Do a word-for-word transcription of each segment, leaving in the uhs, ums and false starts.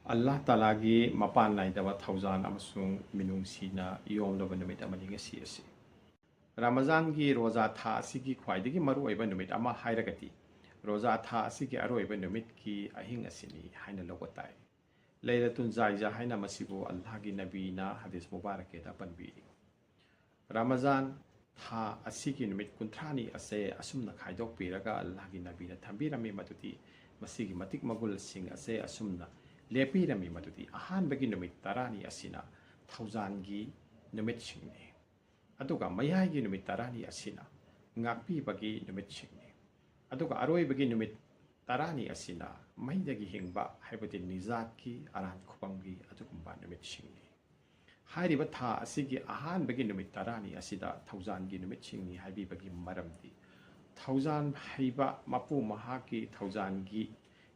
ꯑꯜꯂꯥꯍ ꯇꯥꯂꯥꯒꯤ ꯃꯄꯥꯟ ꯅꯥꯏꯗꯕ ꯊꯧꯖꯥꯜ ꯑꯃꯁꯨꯡ ꯃꯤꯅꯨꯡꯁꯤꯅ ꯌꯣꯝꯂꯕ ꯅꯨꯃꯤꯠ ꯑꯃꯅꯤ ꯉꯁꯤ ꯑꯁꯤ꯫ ꯔꯃꯖꯥꯟꯒꯤ ꯔꯣꯖꯥ ꯊꯥ ꯑꯁꯤꯒꯤ ꯈ꯭ꯋꯥꯏꯗꯒꯤ ꯃꯔꯨꯑꯣꯏꯕ ꯅꯨꯃꯤꯠ ꯑꯃ ꯍꯥꯏꯔꯒꯗꯤ ꯔꯣꯖꯥ ꯊꯥ ꯑꯁꯤꯒꯤ ꯑꯔꯣꯏꯕ ꯅꯨꯃꯤꯠꯀꯤ ꯑꯍꯤꯡ ꯑꯁꯤꯅꯤ ꯍꯥꯏꯅ ꯂꯧꯕ ꯇꯥꯏ꯫ ꯂꯩꯂꯇꯨꯟ ꯖꯥꯏꯖꯥ ꯍꯥꯏꯅ ꯃꯁꯤꯕꯨ ꯑꯜꯂꯥꯍꯒꯤ ꯅꯕꯤꯅ ꯍꯗꯤꯁ ꯃꯨꯕꯥꯔꯛꯀꯦꯗ ꯄꯟꯕꯤꯔꯤ꯫ ꯔꯃꯖꯥꯟ ꯊꯥ ꯑꯁꯤꯒꯤ ꯅꯨꯃꯤꯠ ꯀꯨꯟꯊ꯭ꯔꯥꯅꯤ ꯑꯁꯦ ꯑꯁꯨꯝꯅ ꯈꯥꯏꯗꯣꯛꯄꯤꯔꯒ ꯑꯜꯂꯥꯍꯒꯤ ꯅꯕꯤꯅ ꯊꯝꯕꯤꯔꯝꯃꯤ, ꯃꯗꯨꯗꯤ ꯃꯁꯤꯒꯤ ꯃꯇꯤꯛ ꯃꯒꯨꯜꯁꯤꯡ ꯑꯁꯦ ꯑꯁꯨꯝꯅ ꯂꯦꯞꯄꯤꯔꯝꯃꯤ, ꯃꯗꯨꯗꯤ ꯑꯍꯥꯟꯕꯒꯤ ꯅꯨꯃꯤꯠ ꯇꯔꯥꯅꯤ ꯑꯁꯤꯅ ꯊꯧꯖꯥꯜꯒꯤ ꯅꯨꯃꯤꯠꯁꯤꯡꯅꯤ, ꯑꯗꯨꯒ ꯃꯌꯥꯏꯒꯤ ꯅꯨꯃꯤꯠ ꯇꯔꯥꯅꯤ ꯑꯁꯤꯅ ꯉꯥꯛꯄꯤꯕꯒꯤ ꯅꯨꯃꯤꯠꯁꯤꯡꯅꯤ, ꯑꯗꯨꯒ ꯑꯔꯣꯏꯕꯒꯤ ꯅꯨꯃꯤꯠ ꯇꯔꯥꯅꯤ ꯑꯁꯤꯅ ꯃꯩꯗꯒꯤ ꯍꯤꯡꯕ, ꯍꯥꯏꯕꯗꯤ ꯅꯤꯖꯥꯠꯀꯤ, ꯑꯔꯥꯟ ꯈꯨꯕꯝꯒꯤ ꯑꯗꯨꯒꯨꯝꯕ ꯅꯨꯃꯤꯠꯁꯤꯡꯅꯤ꯫ ꯍꯥꯏꯔꯤꯕ ꯊꯥ ꯑꯁꯤꯒꯤ ꯑꯍꯥꯟꯕꯒꯤ ꯅꯨꯃꯤꯠ ꯇꯔꯥꯅꯤ ꯑꯁꯤꯗ ꯊꯧꯖꯥꯜꯒꯤ ꯅꯨꯃꯤꯠꯁꯤꯡꯅꯤ ꯍꯥꯏꯕꯤꯕꯒꯤ ꯃꯔꯝꯗꯤ, ꯊꯧꯖꯥꯜ ꯍꯩꯕ ꯃꯄꯨ ꯃꯍꯥꯛꯀꯤ ꯊꯧꯖꯥꯜꯒꯤ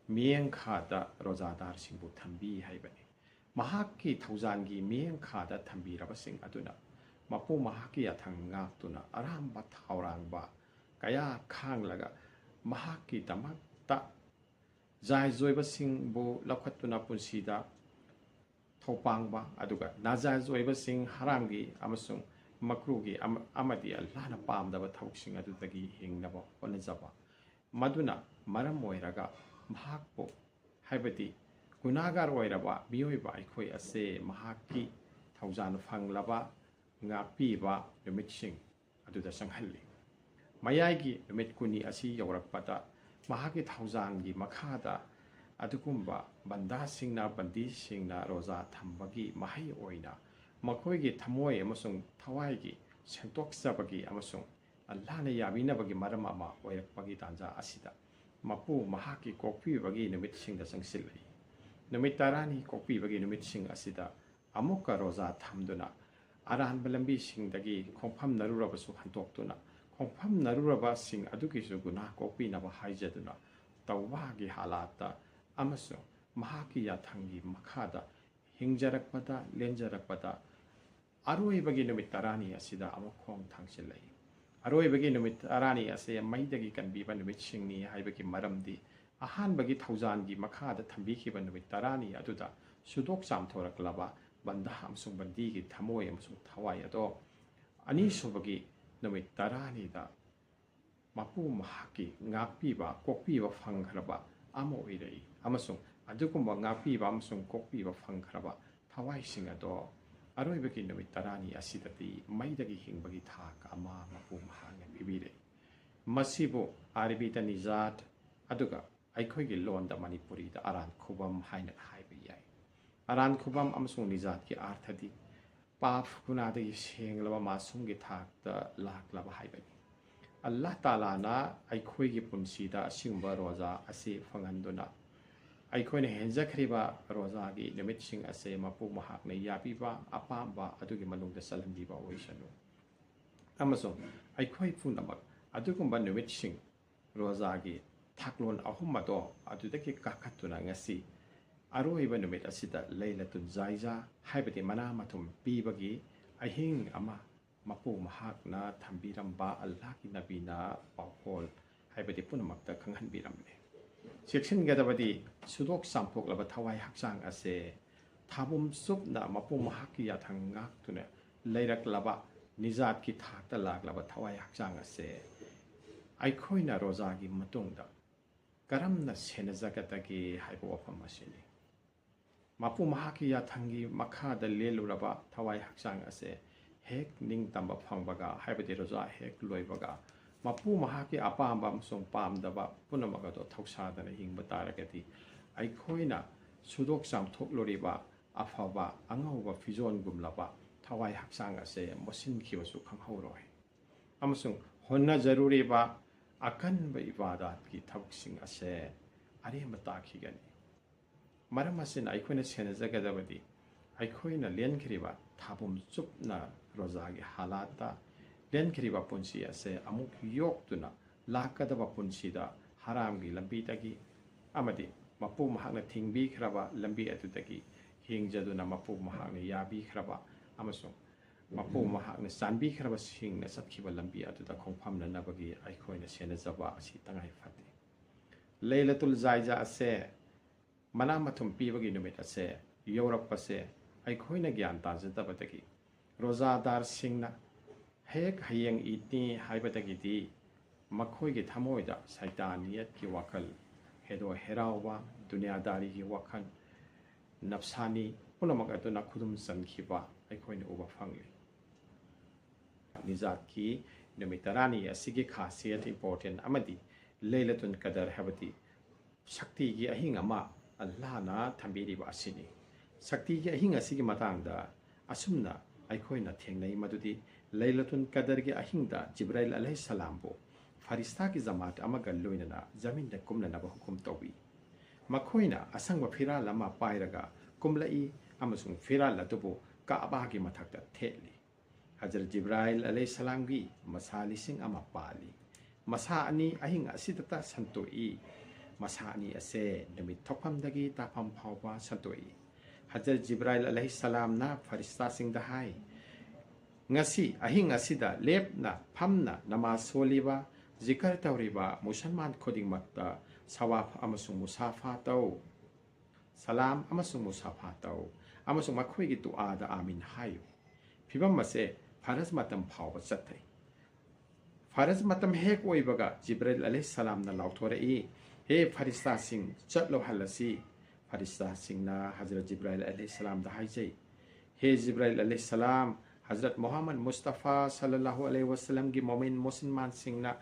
ꯃꯤꯠꯌꯦꯡꯈꯥꯗ ꯔꯣꯖꯥꯗꯥꯔꯁꯤꯡꯕꯨ ꯊꯝꯕꯤ ꯍꯥꯏꯕꯅꯤ꯫ ꯃꯍꯥꯛꯀꯤ ꯊꯧꯖꯥꯜꯒꯤ ꯃꯤꯠꯌꯦꯡꯈꯥꯗ ꯊꯝꯕꯤꯔꯕꯁꯤꯡ ꯑꯗꯨꯅ ꯃꯄꯨ ꯃꯍꯥꯛꯀꯤ ꯌꯥꯊꯪ ꯉꯥꯛꯇꯨꯅ ꯑꯔꯥꯝꯕ ꯊꯧꯔꯥꯡꯕ ꯀꯌꯥ ꯈꯥꯡꯂꯒ ꯃꯍꯥꯛꯀꯤꯗꯃꯛꯇ ꯖꯥꯏꯖ ꯑꯣꯏꯕꯁꯤꯡꯕꯨ ꯂꯧꯈꯠꯇꯨꯅ ꯄꯨꯟꯁꯤꯗ ꯊꯧꯄꯥꯡꯕ, ꯑꯗꯨꯒ ꯅꯥꯖꯥꯏꯖ ꯑꯣꯏꯕꯁꯤꯡ, ꯍꯔꯥꯝꯒꯤ ꯑꯃꯁꯨꯡ ꯃꯀ꯭ꯔꯨꯒꯤ ꯑꯃ-, ꯑꯃꯗꯤ ꯑꯜꯂꯥꯍꯅ ꯄꯥꯝꯗꯕ ꯊꯕꯛꯁꯤꯡ ꯑꯗꯨꯗꯒꯤ ꯍꯤꯡꯅꯕ ꯍꯣꯠꯅꯖꯕ, ꯃꯗꯨꯅ ꯃꯔꯝ ꯑꯣꯏꯔꯒ ꯃꯍꯥꯛꯄꯨ, ꯍꯥꯏꯕꯗꯤ ꯒꯨꯅꯥꯒꯥꯔ ꯑꯣꯏꯔꯕ ꯃꯤꯑꯣꯏꯕ ꯑꯩꯈꯣꯏ ꯑꯁꯦ ꯃꯍꯥꯛꯀꯤ ꯊꯧꯖꯥꯜ ꯐꯪꯂꯕ ꯉꯥꯛꯄꯤꯕ ꯅꯨꯃꯤꯠꯁꯤꯡ ꯑꯗꯨꯗ ꯆꯪꯍꯜꯂꯤ꯫ ꯃꯌꯥꯏꯒꯤ ꯅꯨꯃꯤꯠ ꯀꯨꯟꯅꯤ ꯑꯁꯤ ꯌꯧꯔꯛꯄꯗ ꯃꯍꯥꯛꯀꯤ ꯊꯧꯖꯥꯜꯒꯤ ꯃꯈꯥꯗ ꯑꯗꯨꯒꯨꯝꯕ ꯕꯟꯗꯥꯁꯤꯡꯅ, ꯕꯟꯗꯤꯁꯤꯡꯅ ꯔꯣꯖꯥ ꯊꯝꯕꯒꯤ ꯃꯍꯩ ꯑꯣꯏꯅ ꯃꯈꯣꯏꯒꯤ ꯊꯃꯣꯏ ꯑꯃꯁꯨꯡ ꯊꯋꯥꯏꯒꯤ ꯁꯦꯡꯗꯣꯛꯆꯕꯒꯤ ꯑꯃꯁꯨꯡ ꯑꯜꯂꯥꯍꯅ ꯌꯥꯕꯤꯅꯕꯒꯤ ꯃꯔꯝ ꯑꯃ ꯑꯣꯏꯔꯛꯄꯒꯤ ꯇꯥꯟꯖꯥ ꯑꯁꯤꯗ ꯃꯄꯨ ꯃꯍꯥꯛꯀꯤ ꯀꯣꯛꯄꯤꯕꯒꯤ ꯅꯨꯃꯤꯠꯁꯤꯡꯗ ꯆꯪꯁꯤꯜꯂꯛꯏ꯫ ꯅꯨꯃꯤꯠ ꯇꯔꯥꯅꯤ ꯀꯣꯛꯄꯤꯕꯒꯤ ꯅꯨꯃꯤꯠꯁꯤꯡ ꯑꯁꯤꯗ ꯑꯃꯨꯛꯀ ꯔꯣꯖꯥ ꯊꯝꯗꯨꯅ ꯑꯔꯥꯟꯕ ꯂꯝꯕꯤꯁꯤꯡꯗꯒꯤ ꯈꯣꯡꯐꯝꯅꯔꯨꯔꯕꯁꯨ ꯍꯟꯗꯣꯛꯇꯨꯅ ꯈꯣꯡꯐꯝꯅꯔꯨꯔꯕꯁꯤꯡ ꯑꯗꯨꯒꯤꯁꯨ ꯒꯨꯅꯥꯍ ꯀꯣꯛꯄꯤꯅꯕ ꯍꯥꯏꯖꯗꯨꯅ ꯇꯧꯕꯥꯒꯤ ꯍꯥꯂꯥꯠꯇ ꯑꯃꯁꯨꯡ ꯃꯍꯥꯛꯀꯤ ꯌꯥꯊꯪꯒꯤ ꯃꯈꯥꯗ ꯍꯤꯡꯖꯔꯛꯄꯗ, ꯂꯦꯟꯖꯔꯛꯄꯗ ꯑꯔꯣꯏꯕꯒꯤ ꯅꯨꯃꯤꯠ ꯇꯔꯥꯅꯤ ꯑꯁꯤꯗ ꯑꯃꯨꯛ ꯈꯣꯡ ꯊꯥꯡꯖꯤꯜꯂꯛꯏ꯫ ꯑꯔꯣꯏꯕꯒꯤ ꯅꯨꯃꯤꯠ ꯇꯔꯥꯅꯤ ꯑꯁꯤ ꯃꯩꯗꯒꯤ ꯀꯟꯕꯤꯕ ꯅꯨꯃꯤꯠꯁꯤꯡꯅꯤ ꯍꯥꯏꯕꯒꯤ ꯃꯔꯝꯗꯤ ꯑꯍꯥꯟꯕꯒꯤ ꯊꯧꯖꯥꯟꯒꯤ ꯃꯈꯥꯗ ꯊꯝꯕꯤꯈꯤꯕ ꯅꯨꯃꯤꯠ ꯇꯔꯥꯅꯤ ꯑꯗꯨꯗ ꯁꯨꯗꯣꯛ ꯆꯥꯝꯊꯣꯔꯛꯂꯕ ꯕꯟꯙꯥ ꯑꯃꯁꯨꯡ ꯕꯟꯗꯤꯒꯤ ꯊꯃꯣꯏ ꯑꯃꯁꯨꯡ ꯊꯋꯥꯏ ꯑꯗꯣ ꯑꯅꯤꯁꯨꯕꯒꯤ ꯅꯨꯃꯤꯠ ꯇꯔꯥꯅꯤꯗ ꯃꯄꯨ ꯃꯍꯥꯛꯀꯤ ꯉꯥꯛꯄꯤꯕ, ꯀꯣꯛꯄꯤꯕ ꯐꯪꯈ꯭ꯔꯕ ꯑꯃ ꯑꯣꯏꯔꯛꯏ꯫ ꯑꯃꯁꯨꯡ ꯑꯗꯨꯒꯨꯝꯕ ꯉꯥꯛꯄꯤꯕ ꯑꯃꯁꯨꯡ ꯀꯣꯛꯄꯤꯕ ꯐꯪꯈ꯭ꯔꯕ ꯊꯋꯥꯏꯁꯤꯡ ꯑꯗꯣ ꯑꯔꯣꯏꯕꯒꯤ ꯅꯨꯃꯤꯠ ꯇꯔꯥꯅꯤ ꯑꯁꯤꯗꯗꯤ ꯃꯩꯗꯒꯤ ꯍꯤꯡꯕꯒꯤ ꯊꯥꯛ ꯑꯃ ꯃꯄꯨ ꯃꯍꯥꯛꯅ ꯄꯤꯕꯤꯔꯛꯏ꯫ ꯃꯁꯤꯕꯨ ꯑꯥꯔꯕꯤꯗ ꯅꯤꯖꯥꯠ, ꯑꯗꯨꯒ ꯑꯩꯈꯣꯏꯒꯤ ꯂꯣꯟꯗ ꯃꯅꯤꯄꯨꯔꯤꯗ ꯑꯔꯥꯟ ꯈꯨꯕꯝ ꯍꯥꯏꯅ ꯍꯥꯏꯕ ꯌꯥꯏ꯫ ꯑꯔꯥꯟ ꯈꯨꯕꯝ ꯑꯃꯁꯨꯡ ꯅꯤꯖꯥꯠꯀꯤ ꯑꯥꯔꯊꯗꯤ ꯄꯥꯞ ꯒꯨꯅꯥꯗꯒꯤ ꯁꯦꯡꯂꯕ ꯃꯥꯁꯨꯝꯒꯤ ꯊꯥꯛꯇ ꯂꯥꯛꯂꯕ ꯍꯥꯏꯕꯅꯤ꯫ ꯑꯜꯂꯥꯍ ꯇꯥꯂꯥꯅ ꯑꯩꯈꯣꯏꯒꯤ ꯄꯨꯟꯁꯤꯗ ꯑꯁꯤꯒꯨꯝꯕ ꯔꯣꯖꯥ ꯑꯁꯤ ꯐꯪꯍꯟꯗꯨꯅ ꯑꯩꯈꯣꯏꯅ ꯍꯦꯟꯖꯈ꯭ꯔꯤꯕ ꯔꯣꯖꯥꯒꯤ ꯅꯨꯃꯤꯠꯁꯤꯡ ꯑꯁꯦ ꯃꯄꯨ ꯃꯍꯥꯛꯅ ꯌꯥꯕꯤꯕ ꯑꯄꯥꯝꯕ ꯑꯗꯨꯒꯤ ꯃꯅꯨꯡꯗ ꯆꯜꯍꯟꯕꯤꯕ ꯑꯣꯏꯁꯅꯨ꯫ ꯑꯃꯁꯨꯡ ꯑꯩꯈꯣꯏ ꯄꯨꯝꯅꯃꯛ ꯑꯗꯨꯒꯨꯝꯕ ꯅꯨꯃꯤꯠꯁꯤꯡ, ꯔꯣꯖꯥꯒꯤ ꯊꯥꯛꯂꯣꯟ ꯑꯍꯨꯝ ꯑꯗꯣ ꯑꯗꯨꯗꯒꯤ ꯀꯥꯈꯠꯇꯨꯅ ꯉꯁꯤ ꯑꯔꯣꯏꯕ ꯅꯨꯃꯤꯠ ꯑꯁꯤꯗ ꯂꯩꯂꯇꯨꯜ ꯖꯥꯏꯖꯥ ꯍꯥꯏꯕꯗꯤ ꯃꯅꯥ ꯃꯊꯨꯝ ꯄꯤꯕꯒꯤ ꯑꯍꯤꯡ ꯑꯃ ꯃꯄꯨ ꯃꯍꯥꯛꯅ ꯊꯝꯕꯤꯔꯝꯕ ꯑꯜꯂꯥꯍꯒꯤ ꯅꯕꯤꯅ ꯄꯥꯎꯈꯣꯜ ꯍꯥꯏꯕꯗꯤ ꯄꯨꯝꯅꯃꯛꯇ ꯈꯪꯍꯟꯕꯤꯔꯝꯂꯦ꯫ ꯆꯦꯛꯁꯤꯟꯒꯗꯕꯗꯤ ꯁꯨꯗꯣꯛ ꯆꯥꯝꯊꯣꯛꯂꯕ ꯊꯋꯥꯏ ꯍꯛꯆꯥꯡ ꯑꯁꯦ ꯊꯥꯕꯨꯝ ꯆꯨꯞꯅ ꯃꯄꯨ ꯃꯍꯥꯛꯀꯤ ꯌꯥꯊꯪ ꯉꯥꯛꯇꯨꯅ ꯂꯩꯔꯛꯂꯕ ꯅꯤꯖꯥꯠꯀꯤ ꯊꯥꯛꯇ ꯂꯥꯛꯂꯕ ꯊꯋꯥꯏ ꯍꯛꯆꯥꯡ ꯑꯁꯦ ꯑꯩꯈꯣꯏꯅ ꯔꯣꯖꯥꯒꯤ ꯃꯇꯨꯡꯗ ꯀꯔꯝꯅ ꯁꯦꯟꯅꯖꯒꯗꯒꯦ ꯍꯥꯏꯕ ꯋꯥꯐꯝ ꯑꯁꯤꯅꯤ꯫ ꯃꯄꯨ ꯃꯍꯥꯛꯀꯤ ꯌꯥꯊꯪꯒꯤ ꯃꯈꯥꯗ ꯂꯦꯜꯂꯨꯔꯕ ꯊꯋꯥꯏ ꯍꯛꯆꯥꯡ ꯑꯁꯦ ꯍꯦꯛ ꯅꯤꯡꯇꯝꯕ ꯐꯪꯕꯒ, ꯍꯥꯏꯕꯗꯤ ꯔꯣꯖꯥ ꯍꯦꯛ ꯂꯣꯏꯕꯒ, ꯃꯄꯨ ꯃꯍꯥꯛꯀꯤ ꯑꯄꯥꯝꯕ ꯑꯃꯁꯨꯡ ꯄꯥꯝꯗꯕ ꯄꯨꯝꯅꯃꯛ ꯑꯗꯣ ꯊꯧꯁꯥꯗꯅ ꯍꯤꯡꯕ ꯇꯥꯔꯒꯗꯤ, ꯑꯩꯈꯣꯏꯅ ꯁꯨꯗꯣꯛ ꯆꯥꯝꯊꯣꯛꯂꯨꯔꯤꯕ ꯑꯐꯕ ꯑꯉꯧꯕ ꯐꯤꯖꯣꯜꯒꯨꯝꯂꯕ ꯊꯋꯥꯏ ꯍꯛꯆꯥꯡ ꯑꯁꯦ ꯃꯣꯠꯁꯤꯟꯈꯤꯕꯁꯨ ꯈꯪꯍꯧꯔꯣꯏ꯫ ꯑꯃꯁꯨꯡ ꯍꯣꯠꯅꯖꯔꯨꯔꯤꯕ ꯑꯀꯟꯕ ꯏꯕꯥꯗꯥꯠꯀꯤ ꯊꯕꯛꯁꯤꯡ ꯑꯁꯦ ꯑꯔꯦꯝꯕ ꯇꯥꯈꯤꯒꯅꯤ꯫ ꯃꯔꯝ ꯑꯁꯤꯅ ꯑꯩꯈꯣꯏꯅ ꯁꯦꯟꯅꯖꯒꯗꯕꯗꯤ ꯑꯩꯈꯣꯏꯅ ꯂꯦꯟꯈ꯭ꯔꯤꯕ ꯊꯥꯕꯨꯝ ꯆꯨꯞꯅ ꯔꯣꯖꯥꯒꯤ ꯍꯥꯂꯥꯠꯇ ꯂꯦꯟꯈ꯭ꯔꯤꯕ ꯄꯨꯟꯁꯤ ꯑꯁꯦ ꯑꯃꯨꯛ ꯌꯣꯛꯇꯨꯅ ꯂꯥꯛꯀꯗꯕ ꯄꯨꯟꯁꯤꯗ ꯍꯔꯥꯝꯒꯤ ꯂꯝꯕꯤꯗꯒꯤ ꯑꯃꯗꯤ ꯃꯄꯨ ꯃꯍꯥꯛꯅ ꯊꯤꯡꯕꯤꯈ꯭ꯔꯕ ꯂꯝꯕꯤ ꯑꯗꯨꯗꯒꯤ ꯍꯤꯡꯖꯗꯨꯅ ꯃꯄꯨ ꯃꯍꯥꯛꯅ ꯌꯥꯕꯤꯈ꯭ꯔꯕ ꯑꯃꯁꯨꯡ ꯃꯄꯨ ꯃꯍꯥꯛꯅ ꯆꯥꯟꯕꯤꯈ꯭ꯔꯕꯁꯤꯡꯅ ꯆꯠꯈꯤꯕ ꯂꯝꯕꯤ ꯑꯗꯨꯗ ꯈꯣꯡꯐꯝꯅꯅꯕꯒꯤ ꯑꯩꯈꯣꯏꯅ ꯁꯦꯟꯅꯖꯕ ꯑꯁꯤ ꯇꯉꯥꯏ ꯐꯗꯦ꯫ ꯂꯩꯂꯇꯨꯜ ꯖꯥꯏꯖꯥ ꯑꯁꯦ, ꯃꯅꯥ ꯃꯊꯨꯝ ꯄꯤꯕꯒꯤ ꯅꯨꯃꯤꯠ ꯑꯁꯦ ꯌꯧꯔꯛꯄꯁꯦ ꯑꯩꯈꯣꯏꯅ ꯒ꯭ꯌꯥꯟ ꯇꯥꯖꯗꯕꯗꯒꯤ ꯔꯣꯖꯥꯗꯥꯔꯁꯤꯡꯅ ꯍꯦꯛ ꯍꯌꯦꯡ ꯏꯗꯅꯤ ꯍꯥꯏꯕꯗꯒꯤꯗꯤ ꯃꯈꯣꯏꯒꯤ ꯊꯃꯣꯏꯗ ꯁꯩꯇꯥꯅꯤꯌꯠꯀꯤ ꯋꯥꯈꯜ, ꯍꯦꯔꯣ ꯍꯦꯔꯥꯎꯕ, ꯗꯨꯅꯤꯌꯥꯗꯥꯔꯤꯒꯤ ꯋꯥꯈꯜ, ꯅꯞꯁꯥꯅꯤ ꯄꯨꯝꯅꯃꯛ ꯑꯗꯨꯅ ꯈꯨꯗꯨꯝ ꯆꯟꯈꯤꯕ ꯑꯩꯈꯣꯏꯅ ꯎꯕ ꯐꯪꯂꯤ꯫ ꯅꯤꯖꯥꯠꯀꯤ ꯅꯨꯃꯤꯠ ꯇꯔꯥꯅꯤ ꯑꯁꯤꯒꯤ ꯈꯥꯁꯤꯌꯠ, ꯏꯝꯄꯣꯔꯇꯦꯟ ꯑꯃꯗꯤ ꯂꯩꯂꯇꯨꯟ ꯀꯗꯔ ꯍꯥꯏꯕꯗꯤ ꯁꯛꯇꯤꯒꯤ ꯑꯍꯤꯡ ꯑꯃ ꯑꯜꯂꯥꯍꯅ ꯊꯝꯕꯤꯔꯤꯕ ꯑꯁꯤꯅꯤ꯫ ꯁꯛꯇꯤꯒꯤ ꯑꯍꯤꯡ ꯑꯁꯤꯒꯤ ꯃꯇꯥꯡꯗ ꯑꯁꯨꯝꯅ ꯑꯩꯈꯣꯏꯅ ꯊꯦꯡꯅꯩ ꯃꯗꯨꯗꯤ ꯂꯩꯂꯇꯨꯟ ꯀꯗꯔꯒꯤ ꯑꯍꯤꯡꯗ ꯖꯤꯕ꯭ꯔꯥꯏꯜ ꯑꯂꯩꯍꯤꯁꯁꯂꯥꯝꯕꯨ ꯐꯔꯤꯁꯇꯥꯒꯤ ꯖꯃꯥꯠ ꯑꯃꯒ ꯂꯣꯏꯅꯅ ꯖꯃꯤꯟꯗ ꯀꯨꯝꯅꯅꯕ ꯍꯨꯀꯨꯝ ꯇꯧꯏ꯫ ꯃꯈꯣꯏꯅ ꯑꯁꯪꯕ ꯐꯤꯔꯥꯜ ꯑꯃ ꯄꯥꯏꯔꯒ ꯀꯨꯝꯂꯛꯏ ꯑꯃꯁꯨꯡ ꯐꯤꯔꯥꯜ ꯑꯗꯨꯕꯨ ꯀꯥꯕꯥꯒꯤ ꯃꯊꯛꯇ ꯊꯦꯠꯂꯤ꯫ ꯍꯖꯔꯠ ꯖꯤꯕ꯭ꯔꯥꯏꯜ ꯑꯂꯩꯍꯤꯁꯁꯂꯥꯝꯒꯤ ꯃꯁꯥ ꯂꯤꯁꯤꯡ ꯑꯃ ꯄꯥꯜꯂꯤ꯫ ꯃꯁꯥ ꯑꯅꯤ ꯑꯍꯤꯡ ꯑꯁꯤꯗꯇ ꯁꯟꯇꯣꯛꯏ꯫ ꯃꯁꯥ ꯑꯅꯤ ꯑꯁꯦ ꯅꯨꯃꯤꯠ ꯊꯣꯛꯐꯝꯗꯒꯤ ꯇꯥꯐꯝ ꯐꯥꯎꯕ ꯁꯟꯇꯣꯛꯏ꯫ ꯍꯖꯔꯠ ꯖꯤꯕ꯭ꯔꯥꯏꯜ ꯑꯂꯩꯍꯤꯁꯁꯂꯥꯝꯅ ꯐꯔꯤꯁꯇꯥꯁꯤꯡꯗ ꯍꯥꯏ, "ꯉꯁꯤ ꯑꯍꯤꯡ ꯑꯁꯤꯗ ꯂꯦꯞꯅ ꯐꯝꯅ ꯅꯃꯥꯖ ꯁꯣꯜꯂꯤꯕ, ꯖꯤꯀꯔ ꯇꯧꯔꯤꯕ ꯃꯨꯁꯜꯃꯥꯟ ꯈꯨꯗꯤꯡꯃꯛꯇ ꯁꯋꯥꯐ ꯑꯃꯁꯨꯡ ꯃꯨꯁꯥꯐꯥ ꯇꯧ꯫ ꯁꯂꯥꯝ ꯑꯃꯁꯨꯡ ꯃꯨꯁꯥꯐꯥ ꯇꯧ, ꯑꯃꯁꯨꯡ ꯃꯈꯣꯏꯒꯤ ꯗꯨꯑꯥꯗ ꯑꯥꯃꯤꯟ ꯍꯥꯏꯌꯨ꯫" ꯐꯤꯚꯝ ꯑꯁꯦ ꯐꯔꯖ ꯃꯇꯝ ꯐꯥꯎꯕ ꯆꯠꯊꯩ꯫ ꯐꯔꯖ ꯃꯇꯝ ꯍꯦꯛ ꯑꯣꯏꯕꯒ ꯖꯤꯕ꯭ꯔꯥꯏꯜ ꯑꯂꯩꯍꯤꯁꯁꯂꯥꯝꯅ ꯂꯥꯎꯊꯣꯔꯛꯏ, "ꯍꯦ ꯐꯔꯤꯁꯇꯥꯁꯤꯡ, ꯆꯠꯂꯣ ꯍꯜꯂꯁꯤ꯫" ꯐꯔꯤꯁꯇꯥꯁꯤꯡꯅ ꯍꯖꯔꯠ ꯖꯤꯕ꯭ꯔꯥꯏꯜ ꯑꯂꯩꯍꯤꯁꯁꯂꯥꯝꯗ ꯍꯥꯏꯖꯩ, "ꯍꯦ ꯖꯤꯕ꯭ꯔꯥꯏꯜ ꯑꯂꯩꯍꯤꯁꯁꯂꯥꯝ, ꯍꯖꯔꯠ ꯃꯨꯍꯝꯃꯗ ꯃꯨꯁꯇꯐꯥ ꯁꯜꯂꯜꯂꯥꯍꯨ ꯑꯂꯩꯍꯤ ꯋꯁꯜꯂꯝꯒꯤ ꯃꯣꯃꯤꯟ ꯃꯨꯁꯜꯃꯥꯟꯁꯤꯡꯅ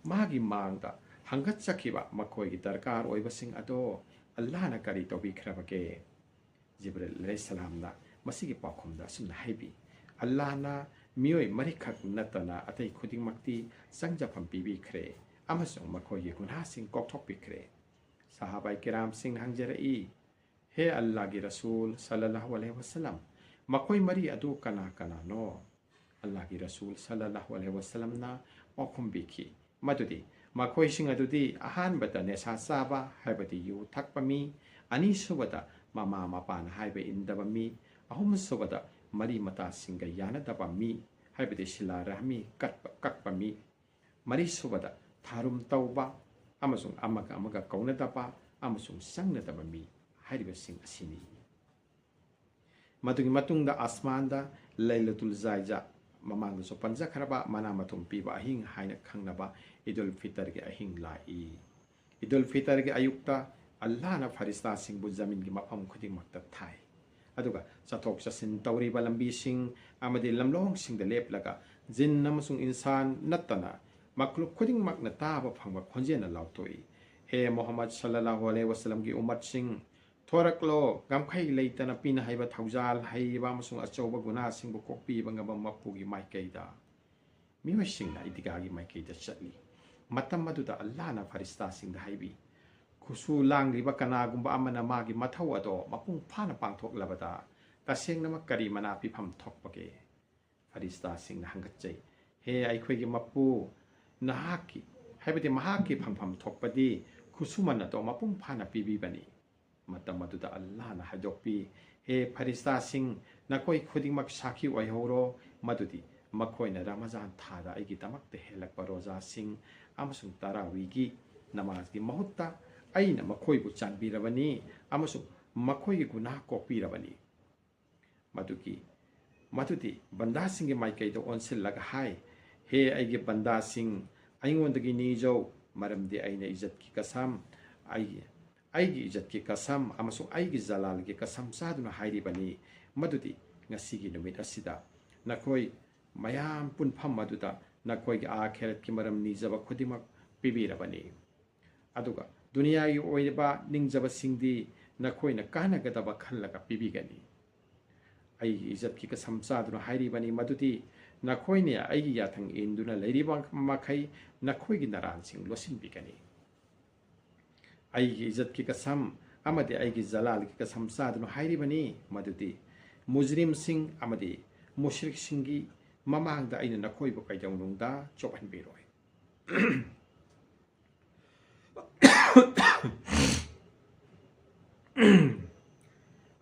ꯃꯥꯒꯤ ꯃꯥꯡꯗ ꯍꯪꯒꯠꯆꯈꯤꯕ ꯃꯈꯣꯏꯒꯤ ꯗꯔꯀꯥꯔ ꯑꯣꯏꯕꯁꯤꯡ ꯑꯗꯣ ꯑꯜꯂꯥꯍꯅ ꯀꯔꯤ ꯇꯧꯕꯤꯈ꯭ꯔꯕꯒꯦ?" ꯖꯤꯕ꯭ꯔꯤꯜ ꯑꯂꯩꯍꯤꯁꯁꯂꯥꯝꯅ ꯃꯁꯤꯒꯤ ꯄꯥꯎꯈꯨꯝꯗ ꯑꯁꯨꯝꯅ ꯍꯥꯏꯕꯤ, "ꯑꯜꯂꯥꯍꯅ ꯃꯤꯑꯣꯏ ꯃꯔꯤꯈꯛ ꯅꯠꯇꯅ ꯑꯇꯩ ꯈꯨꯗꯤꯡꯃꯛꯇꯤ ꯆꯪꯖꯐꯝ ꯄꯤꯕꯤꯈ꯭ꯔꯦ ꯑꯃꯁꯨꯡ ꯃꯈꯣꯏꯒꯤ ꯒꯨꯅꯥꯁꯤꯡ ꯀꯣꯛꯊꯣꯛꯄꯤꯈ꯭ꯔꯦ꯫" ꯁꯍꯥꯕꯥꯏ ꯀꯤꯔꯥꯝꯁꯤꯡꯅ ꯍꯪꯖꯔꯛꯏ, "ꯍꯦ ꯑꯜꯂꯥꯍꯒꯤ ꯔꯁꯨꯜ ꯁꯜꯂꯜꯂꯥꯍꯨ ꯑꯂꯩꯍꯤ ꯋꯁꯜꯂꯝ, ꯃꯈꯣꯏ ꯃꯔꯤ ꯑꯗꯨ ꯀꯅꯥ ꯀꯅꯥꯅꯣ?" ꯑꯜꯂꯥꯍꯒꯤ ꯔꯁꯨꯜ ꯁꯜꯂꯜꯂꯥꯍꯨ ꯑꯂꯩꯍꯤ ꯋꯁꯜꯂꯝꯅ ꯄꯥꯎꯈꯨꯝ ꯄꯤꯈꯤ ꯃꯗꯨꯗꯤ, ꯃꯈꯣꯏꯁꯤꯡ ꯑꯗꯨꯗꯤ ꯑꯍꯥꯟꯕꯗ ꯅꯦꯁꯥ ꯆꯥꯕ, ꯍꯥꯏꯕꯗꯤ ꯌꯨ ꯊꯛꯄ ꯃꯤ, ꯑꯅꯤꯁꯨꯕꯗ ꯃꯃꯥ ꯃꯄꯥꯅ ꯍꯥꯏꯕ ꯏꯟꯗꯕ ꯃꯤ, ꯑꯍꯨꯝꯁꯨꯕꯗ ꯃꯔꯤ ꯃꯇꯥꯁꯤꯡꯒ ꯌꯥꯅꯗꯕ ꯃꯤ, ꯍꯥꯏꯕꯗꯤ ꯁꯤꯂꯥ ꯔꯍꯃꯤ ꯀꯠꯄ, ꯀꯛꯄ ꯃꯤ, ꯃꯔꯤꯁꯨꯕꯗ ꯊꯥꯔꯨꯝ ꯇꯧꯕ, ꯑꯃꯁꯨꯡ ꯑꯃꯒ ꯑꯃꯒ ꯀꯧꯅꯗꯕ ꯑꯃꯁꯨꯡ ꯆꯪꯅꯗꯕ ꯃꯤ ꯍꯥꯏꯔꯤꯕꯁꯤꯡ ꯑꯁꯤꯅꯤ꯫ ꯃꯗꯨꯒꯤ ꯃꯇꯨꯡꯗ ꯑꯁꯃꯥꯟꯗ ꯂꯩꯂꯇꯨꯜ ꯖꯥꯏꯖꯥ, ꯃꯃꯥꯡꯗꯁꯨ ꯄꯟꯖꯈ꯭ꯔꯕ ꯃꯅꯥ ꯃꯊꯨꯝ ꯄꯤꯕ ꯑꯍꯤꯡ ꯍꯥꯏꯅ ꯈꯪꯅꯕ ꯏꯗꯨꯜ ꯐꯤꯇꯔꯒꯤ ꯑꯍꯤꯡ ꯂꯥꯛꯏ꯫ ꯏꯗꯨꯜ ꯐꯤꯇꯔꯒꯤ ꯑꯌꯨꯛꯇ ꯑꯜꯂꯥꯍꯅ ꯐꯔꯤꯁꯇꯥꯁꯤꯡꯕꯨ ꯖꯃꯤꯟꯒꯤ ꯃꯐꯝ ꯈꯨꯗꯤꯡꯃꯛꯇ ꯊꯥꯏ꯫ ꯑꯗꯨꯒ ꯆꯠꯊꯣꯛ ꯆꯠꯁꯤꯟ ꯇꯧꯔꯤꯕ ꯂꯝꯕꯤꯁꯤꯡ ꯑꯃꯗꯤ ꯂꯝꯂꯣꯡꯁꯤꯡꯗ ꯂꯦꯞꯂꯒ ꯖꯤꯟ ꯑꯃꯁꯨꯡ ꯏꯟꯁꯥꯟ ꯅꯠꯇꯅ ꯃꯈꯂꯨꯛ ꯈꯨꯗꯤꯡꯃꯛꯅ ꯇꯥꯕ ꯐꯪꯕ ꯈꯣꯟꯖꯦꯜꯅ ꯂꯥꯎꯊꯣꯛꯏ, "ꯍꯦ ꯃꯨꯍꯝꯃꯗ ꯁꯜꯂꯜꯂꯥꯍꯨ ꯑꯂꯩꯍꯤ ꯋꯁꯜꯂꯝꯒꯤ ꯎꯃꯠꯁꯤꯡ, ꯊꯣꯔꯛꯂꯣ, ꯉꯝꯈꯩ ꯂꯩꯇꯅ ꯄꯤꯅ ꯍꯩꯕ ꯊꯧꯖꯥꯜ ꯍꯩꯕ ꯑꯃꯁꯨꯡ ꯑꯆꯧꯕ ꯒꯨꯅꯥꯁꯤꯡꯕꯨ ꯀꯣꯛꯄꯤꯕ ꯉꯝꯕ ꯃꯄꯨꯒꯤ ꯃꯥꯏꯀꯩꯗ꯫" ꯃꯤꯑꯣꯏꯁꯤꯡꯅ ꯏꯗꯤꯒꯥꯒꯤ ꯃꯥꯏꯀꯩꯗ ꯆꯠꯂꯤ꯫ ꯃꯇꯝ ꯑꯗꯨꯗ ꯑꯜꯂꯥꯍꯅ ꯐꯔꯤꯁꯇꯥꯁꯤꯡꯗ ꯍꯥꯏꯕꯤ, "ꯈꯨꯠꯁꯨ ꯂꯥꯡꯂꯤꯕ ꯀꯅꯥꯒꯨꯝꯕ ꯑꯃꯅ ꯃꯥꯒꯤ ꯃꯊꯧ ꯑꯗꯣ ꯃꯄꯨꯡ ꯐꯥꯅ ꯄꯥꯡꯊꯣꯛꯂꯕꯗ ꯇꯁꯦꯡꯅꯃꯛ ꯀꯔꯤ ꯃꯅꯥ ꯄꯤꯐꯝ ꯊꯣꯛꯄꯒꯦ?" ꯐꯔꯤꯁꯇꯥꯁꯤꯡꯅ ꯍꯪꯒꯠꯆꯩ, "ꯍꯦ ꯑꯩꯈꯣꯏꯒꯤ ꯃꯄꯨ, ꯅꯍꯥꯛꯀꯤ, ꯍꯥꯏꯕꯗꯤ ꯃꯍꯥꯛꯀꯤ ꯐꯪꯐꯝ ꯊꯣꯛꯄꯗꯤ ꯈꯨꯠꯁꯨꯃꯟ ꯑꯗꯣ ꯃꯄꯨꯡ ꯐꯥꯅ ꯄꯤꯕꯤꯕꯅꯤ꯫" ꯃꯇꯝ ꯑꯗꯨꯗ ꯑꯜꯂꯥꯍꯅ ꯍꯥꯏꯗꯣꯛꯄꯤ, "ꯍꯦ ꯐꯔꯤꯁꯇꯥꯁꯤꯡ, ꯅꯈꯣꯏ ꯈꯨꯗꯤꯡꯃꯛ ꯁꯥꯈꯤ ꯑꯣꯏꯍꯧꯔꯣ ꯃꯗꯨꯗꯤ ꯃꯈꯣꯏꯅ ꯔꯃꯖꯥꯟ ꯊꯥꯗ ꯑꯩꯒꯤꯗꯃꯛꯇ ꯍꯦꯜꯂꯛꯄ ꯔꯣꯖꯥꯁꯤꯡ ꯑꯃꯁꯨꯡ ꯇꯔꯥꯋꯤꯒꯤ ꯅꯃꯥꯖꯒꯤ ꯃꯍꯨꯠꯇ ꯑꯩꯅ ꯃꯈꯣꯏꯕꯨ ꯆꯥꯟꯕꯤꯔꯕꯅꯤ ꯑꯃꯁꯨꯡ ꯃꯈꯣꯏꯒꯤ ꯒꯨꯅꯥꯍ ꯀꯣꯛꯄꯤꯔꯕꯅꯤ꯫" ꯃꯗꯨꯒꯤ, ꯃꯗꯨꯗꯤ ꯕꯟꯗꯥꯁꯤꯡꯒꯤ ꯃꯥꯏꯀꯩꯗ ꯑꯣꯟꯁꯤꯜꯂꯒ ꯍꯥꯏ, "ꯍꯦ ꯑꯩꯒꯤ ꯕꯟꯗꯥꯁꯤꯡ, ꯑꯩꯉꯣꯟꯗꯒꯤ ꯅꯤꯖꯧ, ꯃꯔꯝꯗꯤ ꯑꯩꯅ ꯏꯖꯠꯀꯤ ꯀꯁꯝ, ꯑꯩꯒꯤ, ꯑꯩꯒꯤ ꯏꯖꯠꯀꯤ ꯀꯁꯝ ꯑꯃꯁꯨꯡ ꯑꯩꯒꯤ ꯖꯂꯥꯜꯒꯤ ꯀꯁꯝ ꯆꯥꯗꯨꯅ ꯍꯥꯏꯔꯤꯕꯅꯤ ꯃꯗꯨꯗꯤ ꯉꯁꯤꯒꯤ ꯅꯨꯃꯤꯠ ꯑꯁꯤꯗ ꯅꯈꯣꯏ ꯃꯌꯥꯝ ꯄꯨꯟꯐꯝ ꯑꯗꯨꯗ ꯅꯈꯣꯏꯒꯤ ꯑꯥꯈꯦꯔꯠꯀꯤ ꯃꯔꯝ ꯅꯤꯖꯕ ꯈꯨꯗꯤꯡꯃꯛ ꯄꯤꯕꯤꯔꯕꯅꯤ꯫ ꯑꯗꯨꯒ ꯗꯨꯅꯤꯌꯥꯒꯤ ꯑꯣꯏꯕ ꯅꯤꯡꯖꯕꯁꯤꯡꯗꯤ ꯅꯈꯣꯏꯅ ꯀꯥꯟꯅꯒꯗꯕ ꯈꯜꯂꯒ ꯄꯤꯕꯤꯒꯅꯤ꯫ ꯑꯩꯒꯤ ꯏꯖꯠꯀꯤ ꯀꯁꯝ ꯆꯥꯗꯨꯅ ꯍꯥꯏꯔꯤꯕꯅꯤ ꯃꯗꯨꯗꯤ ꯅꯈꯣꯏꯅ ꯑꯩꯒꯤ ꯌꯥꯊꯪ ꯏꯟꯗꯨꯅ ꯂꯩꯔꯤꯕ ꯃꯈꯩ ꯅꯈꯣꯏꯒꯤ ꯅꯔꯥꯟꯁꯤꯡ ꯂꯣꯠꯁꯤꯟꯕꯤꯒꯅꯤ꯫ ꯑꯩꯒꯤ ꯏꯖꯠꯀꯤ ꯀꯁꯝ ꯑꯃꯗꯤ ꯑꯩꯒꯤ ꯖꯂꯥꯜꯒꯤ ꯀꯁꯝ ꯆꯥꯗꯨꯅ ꯍꯥꯏꯔꯤꯕꯅꯤ ꯃꯗꯨꯗꯤ ꯃꯨꯖꯔꯤꯝꯁꯤꯡ ꯑꯃꯗꯤ ꯃꯨꯁ꯭ꯔꯤꯛꯁꯤꯡꯒꯤ ꯃꯃꯥꯡꯗ ꯑꯩꯅ ꯅꯈꯣꯏꯕꯨ ꯀꯩꯗꯧꯅꯨꯡꯗ ꯆꯣꯞꯍꯟꯕꯤꯔꯣꯏ꯫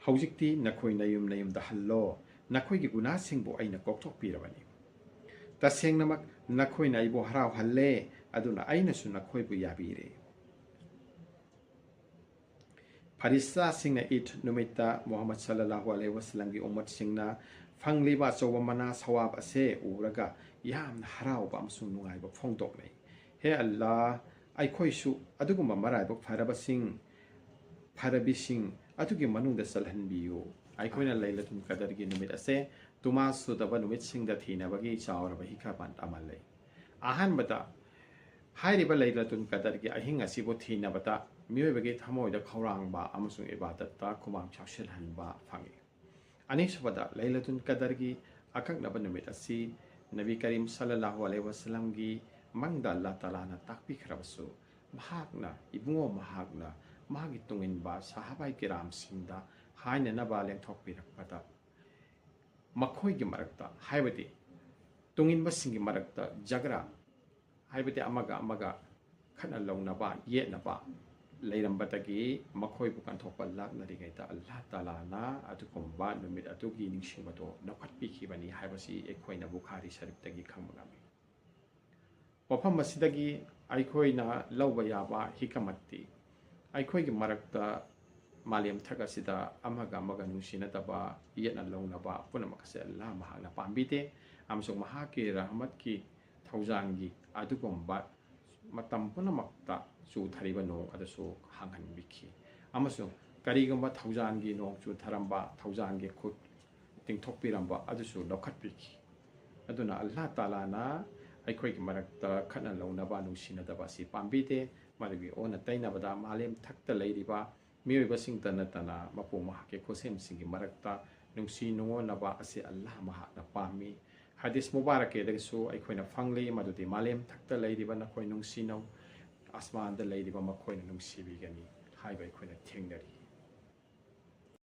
ꯍꯧꯖꯤꯛꯇꯤ ꯅꯈꯣꯏ ꯅꯌꯨꯝ ꯅꯌꯨꯝꯗ ꯍꯜꯂꯣ, ꯅꯈꯣꯏꯒꯤ ꯒꯨꯅꯥꯁꯤꯡꯕꯨ ꯑꯩꯅ ꯀꯣꯛꯊꯣꯛꯄꯤꯔꯕꯅꯤ꯫ ꯇꯁꯦꯡꯅꯃꯛ ꯅꯈꯣꯏꯅ ꯑꯩꯕꯨ ꯍꯔꯥꯎꯍꯜꯂꯦ, ꯑꯗꯨꯅ ꯑꯩꯅꯁꯨ ꯅꯈꯣꯏꯕꯨ ꯌꯥꯕꯤꯔꯦ꯫ ꯐꯔꯤꯁꯇꯥꯁꯤꯡꯅ ꯏꯗ ꯅꯨꯃꯤꯠꯇ ꯃꯨꯍꯝꯃꯗ ꯁꯜꯂꯜꯂꯥꯍꯨ ꯑꯂꯩꯍꯤ ꯋꯥꯁꯂꯝꯒꯤ ꯎꯝꯃꯠꯁꯤꯡꯅ ꯐꯪꯂꯤꯕ ꯑꯆꯧꯕ ꯃꯅꯥ ꯁꯋꯥꯕ ꯑꯁꯦ ꯎꯔꯒ ꯌꯥꯝꯅ ꯍꯔꯥꯎꯕ ꯑꯃꯁꯨꯡ ꯅꯨꯡꯉꯥꯏꯕ ꯐꯣꯡꯗꯣꯛꯅꯩ꯫ ꯍꯦ ꯑꯜꯂꯥꯍ, ꯑꯩꯈꯣꯏꯁꯨ ꯑꯗꯨꯒꯨꯝꯕ ꯃꯔꯥꯏꯕꯛ ꯐꯔꯕꯁꯤꯡ, ꯐꯔꯕꯤꯁꯤꯡ ꯑꯗꯨꯒꯤ ꯃꯅꯨꯡꯗ ꯆꯜꯍꯟꯕꯤꯌꯨ꯫ ꯑꯩꯈꯣꯏꯅ ꯂꯩꯂꯇꯨꯜ ꯀꯗꯔꯒꯤ ꯅꯨꯃꯤꯠ ꯑꯁꯦ ꯇꯨꯃꯥ ꯁꯨꯗꯕ ꯅꯨꯃꯤꯠꯁꯤꯡꯗ ꯊꯤꯅꯕꯒꯤ ꯆꯥꯎꯔꯕ ꯍꯤꯀꯃꯠ ꯑꯃ ꯂꯩ꯫ ꯑꯍꯥꯟꯕꯗ, ꯍꯥꯏꯔꯤꯕ ꯂꯩꯂꯇꯨꯜ ꯀꯗꯔꯒꯤ ꯑꯍꯤꯡ ꯑꯁꯤꯕꯨ ꯊꯤꯅꯕꯗ ꯃꯤꯑꯣꯏꯕꯒꯤ ꯊꯃꯣꯏꯗ ꯈꯧꯔꯥꯡꯕ ꯑꯃꯁꯨꯡ ꯏꯕꯥꯗꯠꯇ ꯈꯨꯃꯥꯡ ꯆꯥꯎꯁꯤꯜꯍꯟꯕ ꯐꯪꯏ꯫ ꯑꯅꯤꯁꯨꯕꯗ, ꯂꯩꯂꯇꯨꯜ ꯀꯗꯔꯒꯤ ꯑꯀꯛꯅꯕ ꯅꯨꯃꯤꯠ ꯑꯁꯤ ꯅꯕꯤ ꯀꯔꯤꯝ ꯁꯜꯂꯜꯂꯥꯍꯨ ꯑꯂꯩꯍꯤ ꯋꯥꯁꯂꯝꯒꯤ ꯃꯪꯗ ꯑꯜꯂꯥꯍ ꯇꯥꯂꯥꯅ ꯇꯥꯛꯄꯤꯈ꯭ꯔꯕꯁꯨ, ꯃꯍꯥꯛꯅ, ꯏꯕꯨꯡꯉꯣ ꯃꯍꯥꯛꯅ ꯃꯥꯒꯤ ꯇꯨꯡꯏꯟꯕ ꯁꯍꯥꯕꯥꯏ ꯀꯤꯔꯥꯝꯁꯤꯡꯗ ꯍꯥꯏꯅꯅꯕ ꯂꯦꯡꯊꯣꯛꯄꯤꯔꯛꯄꯗ, ꯃꯈꯣꯏꯒꯤ ꯃꯔꯛꯇ, ꯍꯥꯏꯕꯗꯤ ꯇꯨꯡꯏꯟꯕꯁꯤꯡꯒꯤ ꯃꯔꯛꯇ ꯖꯒꯔꯥ, ꯍꯥꯏꯕꯗꯤ ꯑꯃꯒ ꯑꯃꯒ ꯈꯠꯅ ꯂꯧꯅꯕ, ꯌꯦꯠꯅꯕ ꯂꯩꯔꯝꯕꯗꯒꯤ ꯃꯈꯣꯏꯕꯨ ꯀꯟꯊꯣꯛꯄ ꯂꯥꯛꯅꯔꯤꯉꯩꯗ ꯑꯜꯂꯥꯍ ꯇꯥꯂꯥꯅ ꯑꯗꯨꯒꯨꯝꯕ ꯅꯨꯃꯤꯠ ꯑꯗꯨꯒꯤ ꯅꯤꯡꯁꯤꯡꯕꯗꯣ ꯂꯧꯈꯠꯄꯤꯈꯤꯕꯅꯤ ꯍꯥꯏꯕꯁꯤ ꯑꯩꯈꯣꯏꯅ ꯕꯨꯈꯥꯔꯤ ꯁꯔꯤꯐꯇꯒꯤ ꯈꯪꯕ ꯉꯝꯃꯤ꯫ ꯋꯥꯐꯝ ꯑꯁꯤꯗꯒꯤ ꯑꯩꯈꯣꯏꯅ ꯂꯧꯕ ꯌꯥꯕ ꯍꯤꯀꯃꯠꯇꯤ, ꯑꯩꯈꯣꯏꯒꯤ ꯃꯔꯛꯇ ꯃꯥꯂꯦꯝ ꯊꯛ ꯑꯁꯤꯗ ꯑꯃꯒ ꯑꯃꯒ ꯅꯨꯡꯁꯤꯅꯗꯕ, ꯌꯦꯠꯅ ꯂꯧꯅꯕ ꯄꯨꯝꯅꯃꯛ ꯑꯁꯤ ꯑꯜꯂꯥꯍ ꯃꯍꯥꯛꯅ ꯄꯥꯝꯕꯤꯗꯦ, ꯑꯃꯁꯨꯡ ꯃꯍꯥꯛꯀꯤ ꯔꯍꯃꯠꯀꯤ ꯊꯧꯖꯥꯟꯒꯤ ꯑꯗꯨꯒꯨꯝꯕ ꯃꯇꯝ ꯄꯨꯝꯅꯃꯛꯇ ꯆꯨꯊꯔꯤꯕ ꯅꯣꯡ ꯑꯗꯨꯁꯨ ꯍꯥꯡꯍꯟꯕꯤꯈꯤ, ꯑꯃꯁꯨꯡ ꯀꯔꯤꯒꯨꯝꯕ ꯊꯧꯖꯥꯟꯒꯤ ꯅꯣꯡ ꯆꯨꯊꯔꯝꯕ, ꯊꯧꯖꯥꯟꯒꯤ ꯈꯨꯠ ꯇꯤꯡꯊꯣꯛꯄꯤꯔꯝꯕ ꯑꯗꯨꯁꯨ ꯂꯧꯈꯠꯄꯤꯈꯤ꯫ ꯑꯗꯨꯅ ꯑꯜꯂꯥꯍ ꯇꯥꯂꯥꯅ ꯑꯩꯈꯣꯏꯒꯤ ꯃꯔꯛꯇ ꯈꯠꯅ ꯂꯧꯅꯕ, ꯅꯨꯡꯁꯤꯅꯗꯕ ꯑꯁꯤ ꯄꯥꯝꯕꯤꯗꯦ꯫ ꯃꯗꯨꯒꯤ ꯑꯣꯟꯅ ꯇꯩꯅꯕꯗ, ꯃꯥꯂꯦꯝ ꯊꯛꯇ ꯂꯩꯔꯤꯕ ꯃꯤꯑꯣꯏꯕꯁꯤꯡꯇ ꯅꯠꯇꯅ ꯃꯄꯨ ꯃꯍꯥꯛꯀꯤ ꯈꯨꯠꯁꯦꯝꯁꯤꯡꯒꯤ ꯃꯔꯛꯇ ꯅꯨꯡꯁꯤ ꯅꯨꯡꯉꯣꯟꯅꯕ ꯑꯁꯤ ꯑꯜꯂꯥꯍ ꯃꯍꯥꯛꯅ ꯄꯥꯝꯃꯤ꯫ ꯍꯗꯤꯁ ꯃꯨꯕꯥꯔꯛꯀꯤꯗꯒꯤꯁꯨ ꯑꯩꯈꯣꯏꯅ ꯐꯪꯂꯤ, ꯃꯗꯨꯗꯤ ꯃꯥꯂꯦꯝ ꯊꯛꯇ ꯂꯩꯔꯤꯕ ꯅꯈꯣꯏ ꯅꯨꯡꯁꯤꯅꯧ, ꯑꯁꯃꯥꯟꯗ ꯂꯩꯔꯤꯕ ꯃꯈꯣꯏꯅ ꯅꯨꯡꯁꯤꯕꯤꯒꯅꯤ ꯍꯥꯏꯕ ꯑꯩꯈꯣꯏꯅ ꯊꯦꯡꯅꯔꯤ꯫